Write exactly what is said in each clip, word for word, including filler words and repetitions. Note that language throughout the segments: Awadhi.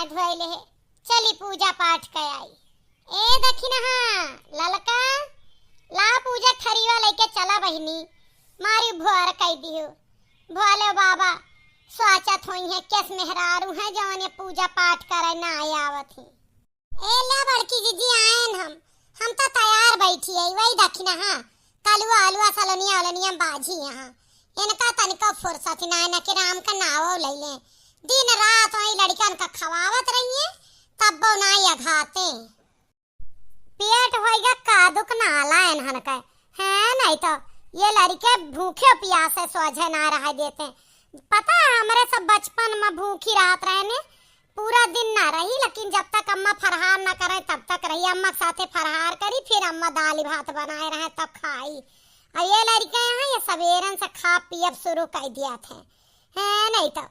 धोए ले है, चली पूजा पाठ कै आई। ए दखिनहा, ललका, ला पूजा थरिया लइके चला बहिनी, मारी भुआर कइ दियो। भोले बाबा सोचत होइहैं, केस मेहरारू हैं जौन ये पूजा पाठ करै नाहीं आवत ही। ए ले बड़की जिज्जी, आएन हम, हम तो तैयार बैठी है, वही दखिनहा, कलुआ अलुआ सलोनिया ओलनिया बाझी यहाँ। इनका तनिको फुर्सत ही नाहीं, न कि राम का नावो लइ लें। दिन रात वही लड़िकन का खवावत रहिए, तब्बो नाहीं अघाते। पेट होइगा कादुक नाला इन्हन के। हैं, नहीं तो ये लड़िके भूखे प्यासे सोझे ना रह देते। पता है, हमरे सब बचपन में भूखी रहत रहेन, पूरा दिन ना रही, लेकिन जब तक अम्मा फरहार ना करें, तब तक रही। अम्मा के साथे फरहार करी, फिर अम्मा दाल भात बनाए रहे, तब खाई। और ये लड़िके यहाँ, ये सबेरन से खा पियब शुरू कर दिया थे। हैं, नहीं तो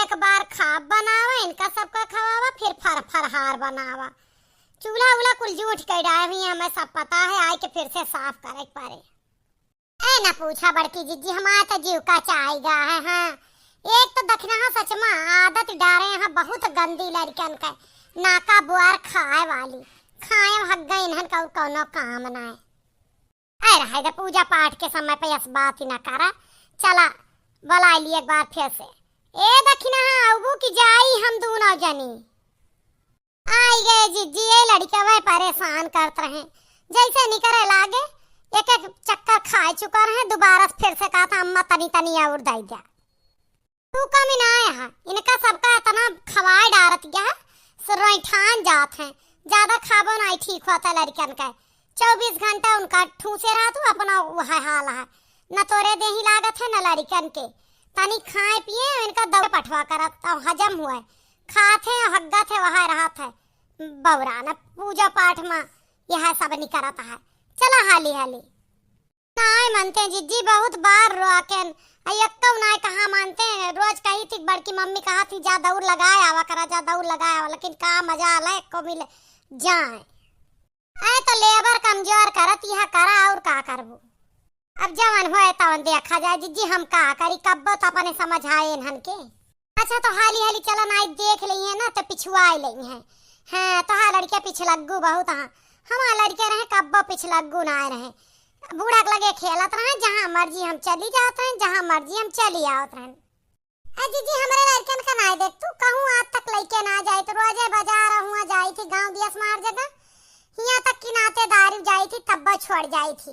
एक बार खाब बनावा, इनका सबका खवावा, फिर फर-, फरहार बनावा। चूल्हा उल्हा कुल जूठ के डाए हुई, हमें सब पता है, आए के फिर से साफ करे के पड़े। ए, ना पूछा बड़की जिज्जी, हमार तो जीव का चाहेगा है। हाँ, एक तो दखिनहा सच में आदत डारे हैं बहुत गंदी लड़िकन के, नाका बुआर खाए वाली, खाए हक गई, इन्हन का और कौनो काम ना है। ए, रहे दे, पूजा पाठ के समय पे यस बात ही ना करा। चला, बुलाइ ली एक बार फिर से। ए दखिनहा, अउबू कि जाई हम दूनो जनी? आई गए जिज्जी, ये लड़िकवे परेशान करत रहे। जैसे निकरे लागे, एक एक चक्कर खाए चुका रहे, दोबारा से फिर से कहा था, "अम्मा, तनी तनी और दइ द्या।" तू कमी ना आया है, इनका सबका इतना खवाए डारत गया है, सो रोई ठान जात हैं, ज्यादा खाबो ना ठीक होता लड़िकन का। चउबीस घंटा उनका ठूसे रहा तू, अपना वह हाल है, न तोरे देही लागत है, न लड़िकन के। तनी खाए पिए, इनका दवा पठवा करत, तब हजम हुए, खात है, हग्गत है, वह रहत है। बौरा न पूजा पाठ में यह सब नहीं करत है। चला हाली हाली। नाय मनते जिज्जी, बहुत बार रोकेन, आ एक्को नाय कहा मानते। रोज कही थी बड़की मम्मी, कहा थी, "जा दौड़ लगाए आवा करा, जा दौड़ लगाए आवा," लेकिन का मजा आला एक्को मिले जाए। ऐ तो लेबर कमजोर करत यह करा, और का करबो। अब जवन होए तवन देखा जाए जिज्जी, हम का करी, कब्बो तो अपने समझ आए इन्हन के। अच्छा, तो हाली हाली चलन आई देख लइहे ना, तो पिछुआई लइहे। हाँ, तोहार लड़िके पिछलग्गू बहुत हाँ। हमार लड़िके रहे, कब्बो पिछलग्गू ना रहे। बूढ़ा के लगे खेलत रहे, जहाँ मर्जी हम चली जात रहे, जहाँ मर्जी हम चली आवत रहे। ए जीजी, हमरे लड़िकन का नाय देख तू, कहूँ आज तक लइके ना जाई, तो रोजे बाजार हुआ जाई थी, गाँव दियस मार जगह, हियाँ तक कि नातेदारी जाई थी, तब्बो छोड़ जाई थी।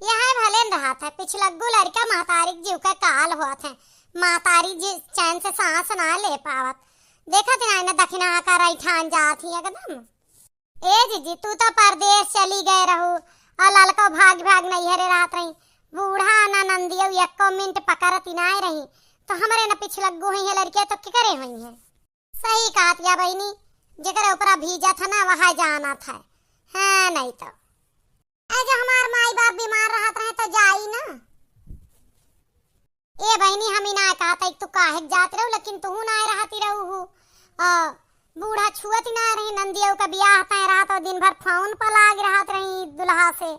यह भले न रहत है, पिछलग्गू लड़िका महतारी के जीव के काल होत है। महतारी जी चैन से सांस ना ले पावत। देखत ही ना, इन्हें दखिनहा का रही ठान जात ही एकदम। ए जीजी, तू तो परदेस चली गए रहू, और ललको भाग भाग नैहरे रहत रही। बूढ़ा ना नंदियो एक्को मिनट पकड़त ही नाय रही, तो हमरे न पिछलग्गू हुई है लड़िके तो के करे हुई है? सही कहत या बहिनी, जेकरे ऊपरा भीजत है ना, वह जानत है। हाँ, नहीं तो। ए, जो हमार माई बाप बीमार रहत रहे तो जाई ना। ए बहिनी, हम ही ना कहत है तू काहे के जात रहू, लेकिन तू ना रहती रहू हु। आ, बूढ़ा छुअत ही ना रही, नंदियो का बियाह तय रहा तो दिन भर फोन पर लाग रहत रही दुल्हा से।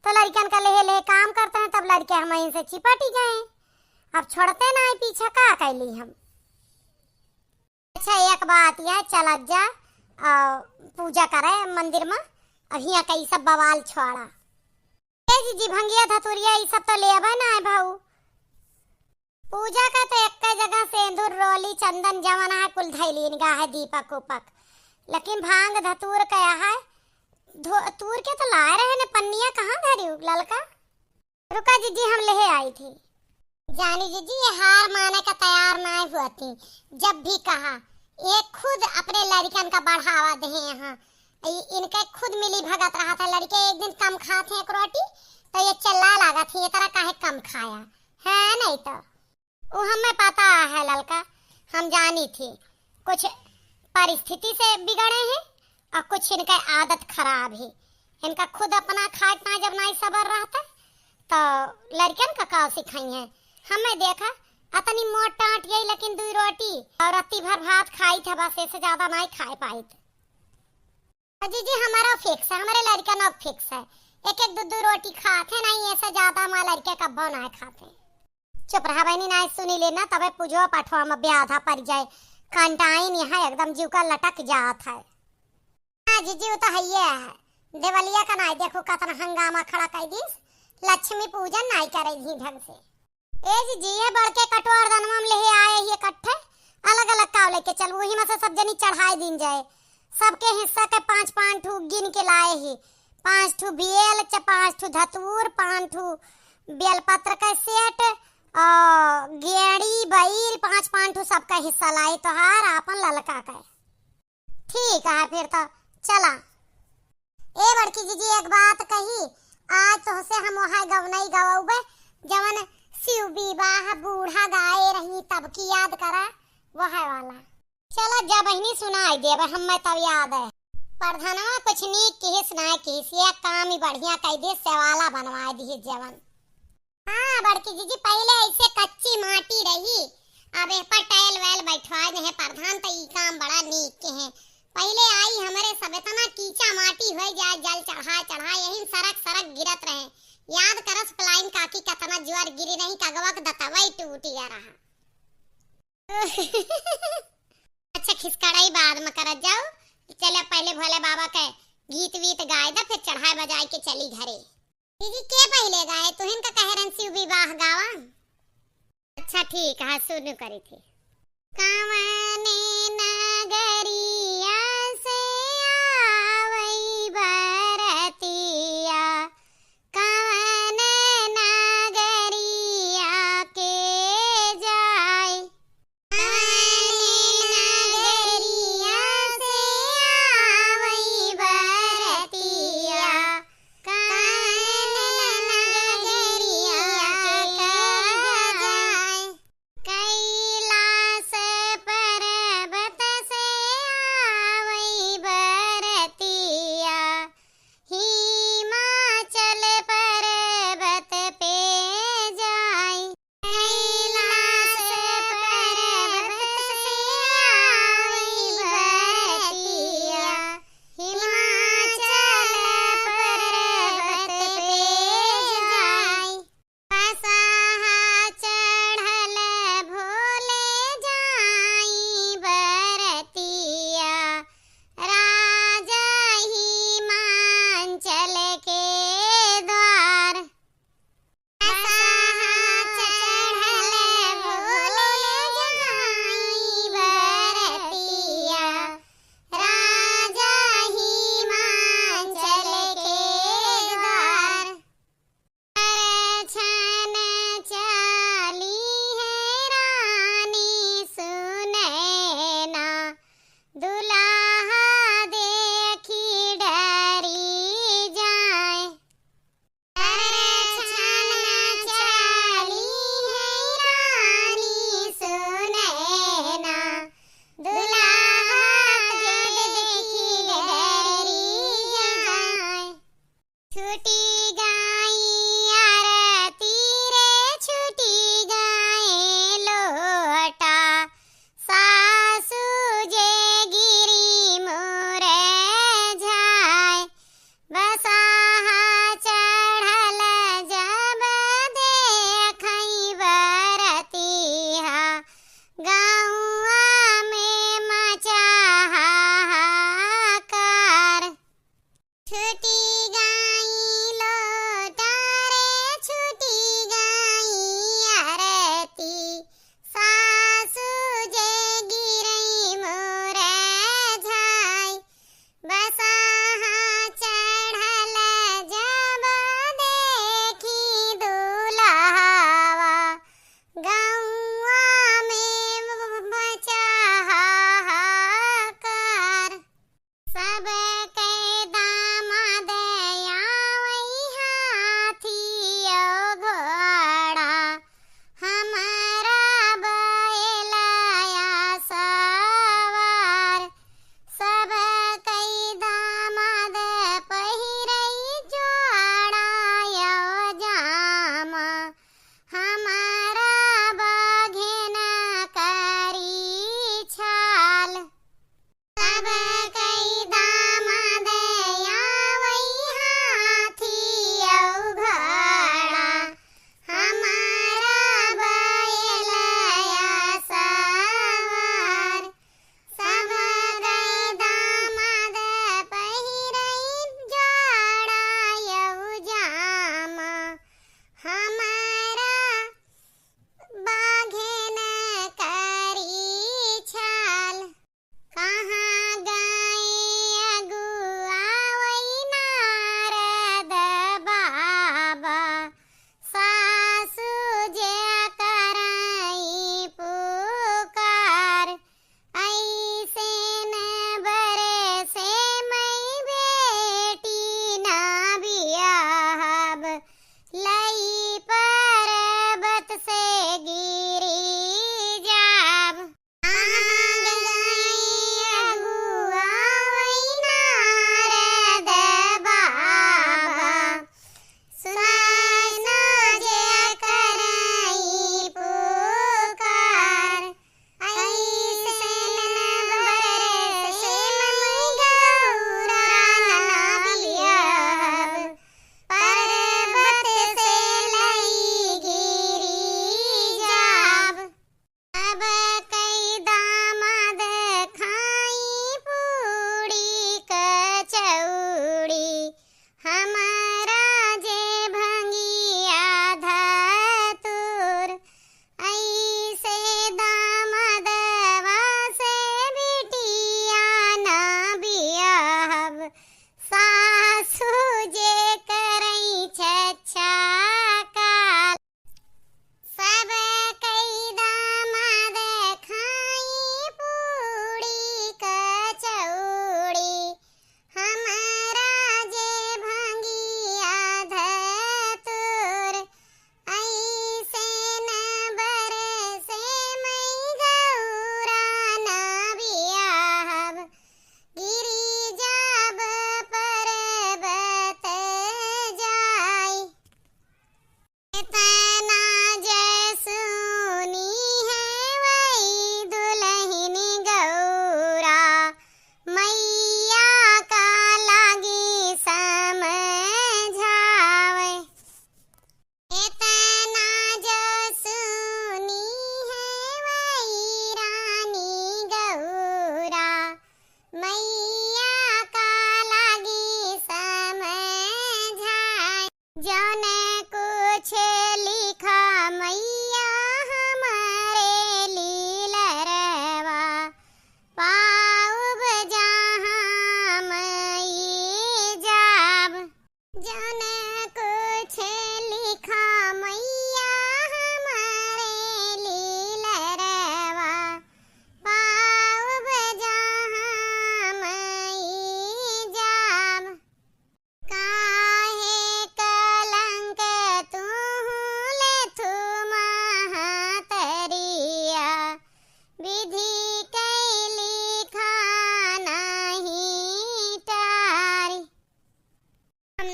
तो लड़िकन का लेहे लेहे काम करते हैं, तब लड़िके हम इनसे चिपटी गए। अब छोड़ते ना है पीछा, का कैली हम। अच्छा, एक बात यह, चलत जा, आ, पूजा करे मंदिर में, अब हियाँ का ई सब बवाल छोड़ा। ए जीजी, भंगिया धतुरिया ई सब तो लेबे ना है भाऊ। पूजा का तो एक जगह सेंदूर, रोली, चंदन जवन है कुल धैलीन गा है, दीपक उपक, लेकिन भांग धतूर का है धो-, तूर के तो लाए रहे ने पन्निया, कहाँ धरी उ ललका? रुका जीजी, हम लेहे आई थी। जानी जीजी, ये हार माने का तैयार नाय हुआ थी। जब भी कहा, ये खुद अपने लड़िकन का बढ़ावा दे यहाँ। इ-, इनके खुद मिली भगत रहा था। लड़िके एक दिन कम खात हैं एक रोटी, तो ये चिल्ला लागत थी, "ये तरह काहे कम खाया है?" नहीं तो। वो हमें पता है ललका, हम जानी थी, कुछ परिस्थिति से बिगड़े हैं और कुछ इनका आदत खराब है। इनका खुद अपना खाए ना जब नाई सबर रहता, तो लड़िकन का का सिखाई है? हमें देखा, अतनी मोट टाँट यही, लेकिन दुई रोटी और रत्ती भर भात खाई था बस, ऐसे ज्यादा नाई खाए पाई थे। जीजी, हमारा fix है, हमारे लड़िका ना fix है, एक एक दो दो रोटी खात है, नहीं ऐसे ज्यादा हमारे लड़िके कब्बो ना खाते। चुप रहा बहनी, ना सुनी लेना, तबे पूजो पठवा में ब्याधा पड़ जाए। कंटाइन यहाँ एकदम जीव का लटक जात है। हाँ जीजी, वो तो हइये है। देवलिया का नाई देखो कतना हंगामा खड़ा कर दीस, लक्ष्मी पूजन नाई करे दी ढंग से। ए जीजी, ये बड़के कटोरदनवा में लेहे आए ही इकट्ठे, अलग-अलग काव लेके चल, वही में से सब जनी चढ़ाई दीन जाए। सबके हिस्सा के पाँच पाँच ठू गिन के लाए ही, पाँच ठू बेल, च-, पाँच ठू धतूर, पाँच ठू बेलपत्र के सेट, और गेड़ी, बइर, पाँच पाँच ठू सबका हिस्सा लाए, तोहार आपन ललका के। ठीक है, फिर तो चला। ए बड़की जीजी, एक बात कही, आज तोहसे हम वहाँ गवनई गवउबे, जवन शिव विवाह बूढ़ा गाए रही तब की याद करा, वह वाला। चला जा बहिनी, सुनाई देबे हम्मे तब याद है। प्रधानवा कुछ नीक किहिस ना किहिस, ये काम ही बढ़िया कह दे, सेवाला बनवाए दिहिस जवन। हाँ बड़की जीजी, पहिले ऐसे कच्ची माटी रही, अब एह पर टाइल वाइल बैठवाए देहे प्रधान, त ई काम बड़ा नीक किहे। पहिले आई हमरे सब इतना कीचा माटी होइ जाए, जल चढ़ा चढ़ा यही सरक सरक गिरत रहे। याद करस प्लाइन काकी कतना जोर गिरी रही, कगवा के दतवई टूट गया रहा। अच्छा खिसकड़ाई बाद में करत जाओ, चले पहिले भोले बाबा के गीत वीत गाए दा, फिर चढ़ाई बजाए के चली घरे। दीदी, के पहिले गाए? तुहिन का कहे रहन शिव विवाह गावा। अच्छा ठीक है, सुनु करी थी। कवने नगरिया से आवई बरतिया, कवने नगरिया के जाए।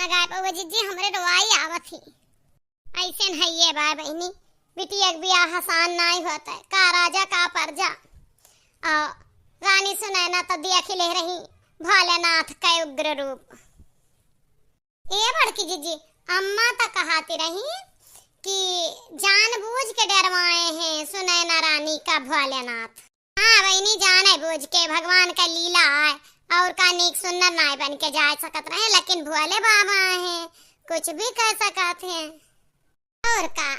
गाय बउआ जिज्जी, हमरे रोआई आवत ही। अइसेन हइये बाय बहिनी, बिटिया के बियाह आसान नाई होत है, का राजा का परजा। और रानी सुनैना तो देख ही ले रही भोलेनाथ का उग्र रूप। ए बड़की जिज्जी, अम्मा तो कहती रही कि जानबूझ के डरवाए हैं सुनैना रानी का भोलेनाथ। हाँ बहिनी, जाने बूझ के भगवान का लीला है, और का नीक सुन्नर नाय बन के जा सकत रहे, लेकिन भोले बाबा हैं, कुछ भी कर सकत हैं। और का,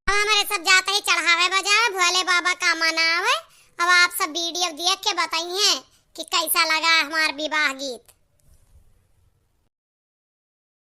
अब हमरे सब जाते ही चढ़ावे बजावे, भोले बाबा का मनावे। अब आप सब वीडियो देख के बताइए कि कैसा लगा हमार विवाह गीत।